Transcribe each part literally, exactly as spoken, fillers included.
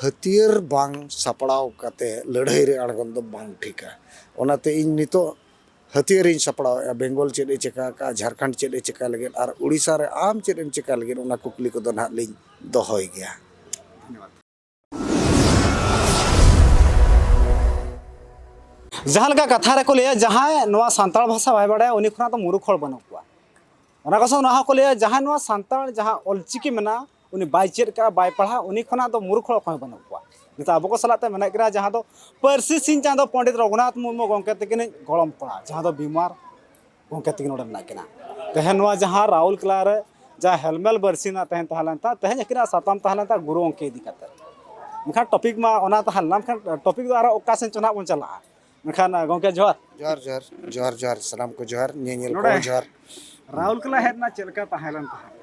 ᱦᱟᱹᱛᱭᱟᱹᱨ ᱵᱟᱝ ᱥᱟᱯᱲᱟᱣ ᱠᱟᱛᱮ ᱞᱟᱹᱲᱦᱟᱹᱭ ᱨᱮ ᱟᱬᱜᱚᱱ ᱫᱚ ᱵᱟᱝ ᱴᱷᱤᱠᱟ᱾ ᱚᱱᱟᱛᱮ ᱤᱧ ᱱᱤᱛᱚᱜ ᱦᱟᱹᱛᱭᱟᱹᱨᱤᱧ ᱥᱟᱯᱲᱟᱣᱮᱫᱼᱟ, ᱵᱮᱝᱜᱚᱞ ᱪᱮᱫ ᱮ ᱪᱤᱠᱟ ᱟᱠᱟᱫᱼᱟ, ᱡᱷᱟᱲᱠᱷᱚᱸᱰ ᱪᱮᱫ ᱮ ᱪᱤᱠᱟ ᱞᱟᱹᱜᱤᱫ, ᱟᱨ ᱩᱲᱤᱥᱥᱟ ᱨᱮ ᱟᱢ ᱪᱮᱫ ᱮᱢ ᱪᱤᱠᱟ ᱞᱟᱹᱜᱤᱫ, ᱚᱱᱟ ᱠᱩᱠᱞᱤ ᱠᱚᱫᱚ ᱱᱟᱦᱟᱜ ᱞᱤᱧ ᱫᱚᱦᱚᱭ ᱜᱮᱭᱟ᱾ ᱡᱟᱦᱟᱸ ᱞᱮᱠᱟ ᱠᱟᱛᱷᱟ ᱨᱮᱠᱚ ᱞᱟᱹᱭᱟ, ᱡᱟᱦᱟᱸᱭ ᱱᱚᱣᱟ ᱥᱟᱱᱛᱟᱲ ᱵᱷᱟᱥᱟ ᱵᱟᱭ ᱵᱟᱲᱟᱭᱟ, ᱩᱱᱤ ᱠᱷᱚᱱᱟᱜ ᱫᱚ ᱢᱩᱨᱩᱠᱷ ᱦᱚᱲ ᱵᱟᱹᱱᱩᱜ ᱠᱚᱣᱟ᱾ ᱚᱱᱟ ᱠᱚ ᱥᱟᱶ ᱱᱚᱣᱟ ᱦᱚᱸᱠᱚ ᱞᱟᱹᱭᱟ, ᱡᱟᱦᱟᱸᱭ ᱱᱚᱣᱟ ᱥᱟᱱᱛᱟᱲ ᱡᱟᱦᱟᱸ ᱚᱞᱪᱤᱠᱤ ᱢᱮᱱᱟᱜᱼᱟ, ᱩᱱᱤ ᱵᱟᱭ ᱪᱮᱫ ᱠᱟᱜᱼᱟ, ᱵᱟᱭ ᱯᱟᱲᱦᱟᱜᱼᱟ, ᱩᱱᱤ ᱠᱷᱚᱱᱟᱜ ᱫᱚ ᱢᱩᱨᱩᱠᱷ ᱦᱚᱲ ᱚᱠᱚᱭ ᱦᱚᱸ ᱵᱟᱹᱱᱩᱜ ᱠᱚᱣᱟ᱾ ᱱᱤᱛᱚᱜ ᱟᱵᱚ ᱠᱚ ᱥᱟᱞᱟᱜ ᱛᱮ ᱢᱮᱱᱟᱜ ᱠᱤᱱᱟ ᱡᱟᱦᱟᱸ ᱫᱚ ᱯᱟᱹᱨᱥᱤ ᱥᱤᱧ ᱪᱟᱸᱫᱚ ᱯᱚᱸᱰᱤᱛ ᱨᱚᱜᱷᱩᱱᱟᱛᱷ ᱢᱩᱨᱢᱩ ᱜᱚᱢᱠᱮ ᱛᱟᱹᱠᱤᱱᱤᱡ ᱜᱚᱲᱚᱢ ᱠᱚᱲᱟ, ᱡᱟᱦᱟᱸ ᱫᱚ ᱵᱤᱢᱟᱨ ᱜᱚᱢᱠᱮ ᱛᱟᱹᱠᱤᱱ ᱱᱚᱰᱮ ᱢᱮᱱᱟᱜ ᱠᱤᱱᱟ᱾ ᱛᱮᱦᱮᱧ ᱱᱚᱣᱟ ᱡᱟᱦᱟᱸ ᱨᱟᱦᱩᱞ ᱠᱮᱞᱟ ᱨᱮ ᱡᱟᱦᱟᱸ ᱦᱮᱞᱢᱮᱞ ᱵᱟᱹᱨᱥᱤ ᱨᱮᱱᱟᱜ ᱛᱮᱦᱮᱧ ᱛᱟᱦᱮᱸ ᱞᱮᱱ ᱛᱟᱦᱮᱸ, ᱛᱮᱦᱮᱧ ᱟᱹᱠᱤᱱᱟᱜ ᱥᱟᱛᱟᱢ ᱛᱟᱦᱮᱸ ᱞᱮᱱ ᱛᱟᱦᱮᱸ ᱜᱩᱨᱩ ᱜᱚᱢᱠᱮ ᱤᱫᱤ ᱠᱟᱛᱮ᱾ ᱢᱮᱱᱠᱷᱟᱱ ᱴᱚᱯᱤᱠ ᱢᱟ ᱚᱱᱟ ᱛᱟᱦᱮᱸ ᱞᱮᱱᱟ, ᱢᱮᱱᱠᱷᱟᱱ ᱴᱚᱯᱤᱠ ᱫᱚ ᱟᱨᱚ ᱚᱠᱟ ᱥᱮᱱ ᱪᱚ ᱱᱟᱦᱟᱜ ᱵᱚᱱ ᱪᱟᱞᱟᱜᱼᱟ᱾ ᱢᱮᱱᱠᱷᱟᱱ, ᱟᱸ, ᱜᱚᱢᱠᱮ, ᱡᱚᱦᱟᱨ᱾ ᱡᱚᱦᱟᱨ, ᱡᱚᱦᱟᱨ, ᱡᱚᱦᱟᱨ, ᱡᱚᱦᱟᱨ, ᱥᱟᱱᱟᱢ ᱠᱚ ᱡᱚᱦᱟᱨ, ᱧᱮᱧᱮᱞ ᱠᱚ ᱱᱚᱰᱮ ᱡᱚᱦᱟᱨ᱾ ᱨᱟᱦᱩᱞ ᱠᱮᱞᱟ ᱦᱮᱡ ᱨᱮᱱᱟᱜ ᱪᱮᱫ ᱞᱮᱠᱟ ᱛᱟᱦᱮᱸ ᱞᱮᱱ ᱛᱟᱦᱮᱸᱫ?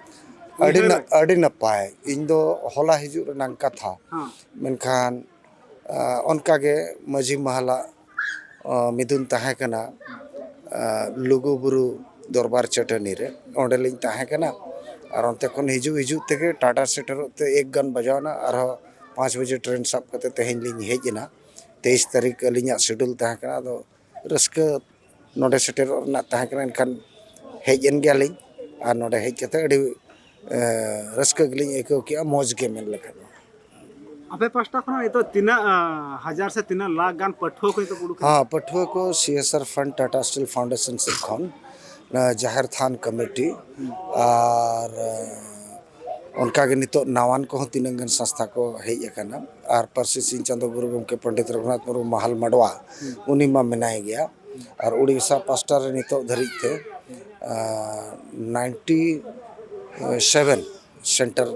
ᱟᱹᱰᱤ ᱩᱭᱦᱟᱹᱨ ᱱᱟ-, ᱟᱹᱰᱤ ᱱᱟᱯᱟᱭ᱾ ᱤᱧ ᱫᱚ ᱦᱚᱞᱟ ᱦᱤᱡᱩᱜ ᱨᱮᱱᱟᱜ ᱠᱟᱛᱷᱟ, ᱦᱮᱸ᱾ ᱢᱮᱱᱠᱷᱟᱱ, ᱟᱸ, ᱚᱱᱠᱟ ᱜᱮ ᱢᱟᱹᱡᱷᱤ ᱢᱟᱦᱟᱞᱟᱜ, ᱟᱸ, ᱢᱤᱫᱩᱱ ᱛᱟᱦᱮᱸ ᱠᱟᱱᱟ, ᱟᱸ, ᱞᱩᱜᱩ ᱵᱩᱨᱩ ᱫᱚᱨᱵᱟᱨ ᱪᱟᱹᱴᱟᱹᱱᱤ ᱨᱮ᱾ ᱚᱸᱰᱮ ᱞᱤᱧ ᱛᱟᱦᱮᱸ ᱠᱟᱱᱟ᱾ ᱟᱨ ᱚᱱᱛᱮ ᱠᱷᱚᱱ ᱦᱤᱡᱩᱜ, ᱦᱤᱡᱩᱜ ᱛᱮᱜᱮ ᱴᱟᱴᱟ ᱥᱮᱴᱮᱨᱚᱜ ᱛᱮ ᱮᱠ ᱜᱟᱱ ᱵᱟᱡᱟᱣ ᱮᱱᱟ᱾ ᱟᱨᱦᱚᱸ ᱯᱟᱸᱪ ᱵᱟᱡᱮ ᱴᱨᱮᱱ ᱥᱟᱵ ᱠᱟᱛᱮ ᱛᱮᱦᱮᱧ ᱞᱤᱧ ᱦᱮᱡ ᱮᱱᱟ᱾ ᱛᱮᱭᱤᱥ ᱛᱟᱹᱨᱤᱠᱷ ᱟᱹᱞᱤᱧᱟᱜ ᱥᱤᱰᱩᱞ ᱛᱟᱦᱮᱸ ᱠᱟᱱᱟ᱾ ᱟᱫᱚ ᱨᱟᱹᱥᱠᱟᱹ ᱱᱚᱰᱮ ᱥᱮᱴᱮᱨᱚᱜ ᱨᱮᱱᱟᱜ ᱛᱟᱦᱮᱸ ᱠᱟᱱᱟ, ᱮᱱᱠᱷᱟᱱ ᱦᱮᱡ ᱮᱱ ᱜᱮᱭᱟᱞᱤᱧ᱾ ᱟᱨ ᱱᱚᱰᱮ ᱦᱮᱡ ᱠᱟᱛᱮ ᱟᱹᱰᱤ, ᱮ, ᱨᱟᱹᱥᱠᱟᱹ ᱜᱮᱞᱤᱧ ᱟᱹᱭᱠᱟᱹᱣ ᱠᱮᱜᱼᱟ, ᱢᱚᱡᱽ ᱜᱮ ᱢᱮᱱ ᱞᱮᱠᱷᱟᱱ ᱫᱚ᱾ ᱟᱯᱮ ᱯᱟᱥᱴᱟ ᱠᱷᱚᱱ ᱱᱤᱛᱚᱜ ᱛᱤᱱᱟᱹᱜ, ᱟ, ᱦᱟᱡᱟᱨ ᱥᱮ ᱛᱤᱱᱟᱹᱜ ᱞᱟᱠᱷ ᱜᱟᱱ ᱯᱟᱹᱴᱷᱩᱣᱟᱹ ᱠᱚ ᱱᱤᱛᱚᱜ ᱠᱚ ᱩᱰᱩᱠ ᱮᱱᱟ? ᱦᱮᱸ, ᱯᱟᱹᱴᱷᱩᱣᱟᱹ ᱠᱚ ᱥᱤ ᱮᱥ ᱟᱨ ᱯᱷᱟᱱᱰ ᱴᱟᱴᱟ ᱥᱴᱤᱞ ᱯᱷᱟᱣᱩᱱᱰᱮᱥᱚᱱ ᱥᱮᱫ ᱠᱷᱚᱱ, ᱚᱱᱟ ᱡᱟᱦᱮᱨ ᱛᱷᱟᱱ ᱠᱚᱢᱤᱴᱤ ᱟᱨ, ᱮ, ᱚᱱᱠᱟᱜᱮ ᱱᱤᱛᱚᱜ ᱱᱟᱣᱟᱱ ᱠᱚᱦᱚᱸ ᱛᱤᱱᱟᱹᱜ ᱜᱟᱱ ᱥᱚᱝᱥᱛᱷᱟ ᱠᱚ ᱦᱮᱡ ᱟᱠᱟᱱᱟ᱾ ᱟᱨ ᱯᱟᱹᱨᱥᱤ ᱥᱤᱧ ᱪᱟᱸᱫᱳ ᱜᱩᱨᱩ ᱜᱚᱢᱠᱮ ᱯᱚᱱᱰᱤᱛ ᱨᱚᱜᱷᱩᱱᱟᱛᱷ ᱢᱩᱨᱢᱩ ᱢᱟᱦᱟᱞ ᱢᱟᱰᱣᱟ, ᱦᱩᱸ᱾ ᱩᱱᱤ ᱢᱟ ᱢᱮᱱᱟᱭ ᱜᱮᱭᱟ᱾ ᱟᱨ ᱩᱲᱤᱥᱥᱟ ᱯᱟᱥᱴᱟ ᱨᱮ ᱱᱤᱛᱚᱜ ᱫᱷᱟᱹᱨᱤᱡ ᱛᱮ, ᱟᱸ, ᱱᱟᱭᱤᱱᱴᱤ ᱥᱮᱵᱷᱮᱱ ᱥᱮᱱᱴᱟᱨ